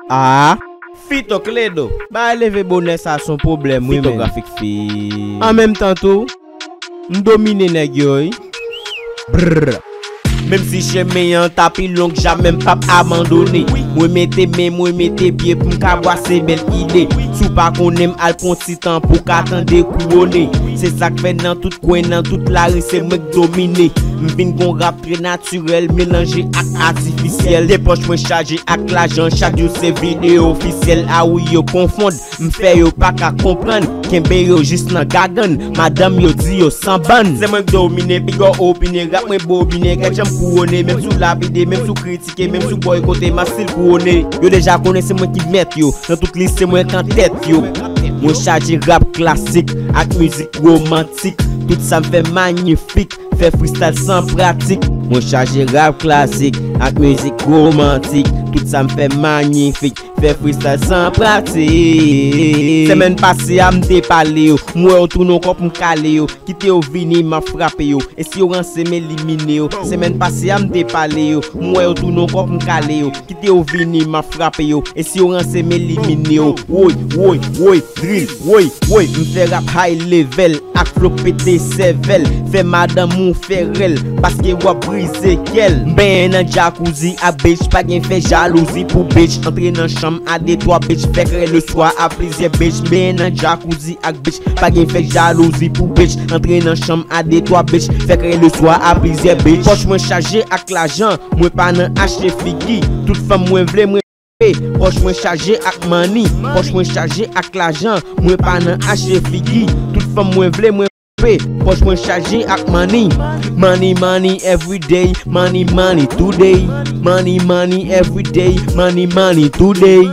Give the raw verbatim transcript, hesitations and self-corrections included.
Ah, Fito Kledo. Bay leve bonè sa son pwoblèm wi men. Fitografik fi. An menm tan tou, m domine nèg yo wi. Brr. Menm si chemen an ta pi long, jamè m p ap abandone. Mwen mete men, mwen mete pye pou m ka bwase bèl ide. Si w pa konnen m, al pran ti tan pou w ka tande Kouwone. Se sa k fè nan tout kwen, nan tout lari, se mwen k domine. M vin gon rap trè natirèl, melanje ak atifisyèl. De pòch mwen chaje ak lajan, chak jou se videyo ofisyèl. A wi, yo konfonn, m fè yo pa ka konprann. Kenbe yo jis nan gagann, madanm yo di yo san bann. Se mwen k domine, piga w opine, rap mwen bobine, gad jan m kouwone, menm si w lapide, menm si w kritike, menm si w bòykote, m ap still kouwone. Yo deja konnen se mwen ki mèt yo, nan tout lise mwen k antèt yo. Mwen chaje rap klasik ak mizik womantik, tout sa m fè manyifik, fè freestyle san pratik. Mwen chaje rap klasik ak mizik womantik, tout sa m fè manyifik, fè freestyle san pratik. Semèn pase a m te pale yo, m wè yo tounen kò pou m kale yo. Kite yo vini, m ap frape yo. E si yo ranse, m elimine yo. Semèn pase a m te pale yo, m wè yo tounen kò pou m kale yo. Kite yo vini, m ap frape yo. E si yo ranse, m elimine yo. Woy, woy, woy, drill, woy, woy. M fè rap high level ak flow pete sèvèl. Fè madanm ou fè rèl, paske w ap brize kè l. M benyen nan jacuzzi ak bitch, pa gen fè jalouzi pou bitch. Antre nan chanm a de twa bitch, fè krè le swa a plizyè bitch. M benyen nan jacuzzi ak bitch, pa gen fè jalouzi pou bitch. Antre nan chanm a de twa bitch, fè krè le swa a plizyè bitch. Pòch mwen chaje ak lajan, mwen pa nan achte figi. Tout fanm mwen vle, mwen pe. Pòch mwen chaje ak money, pòch mwen chaje ak lajan, mwen pa nan achte figi. Tout fanm mwen vle, mwen pe. Pòch mwen chaje ak money. Money, money every day, money, money today. Money, money every day, money, money today.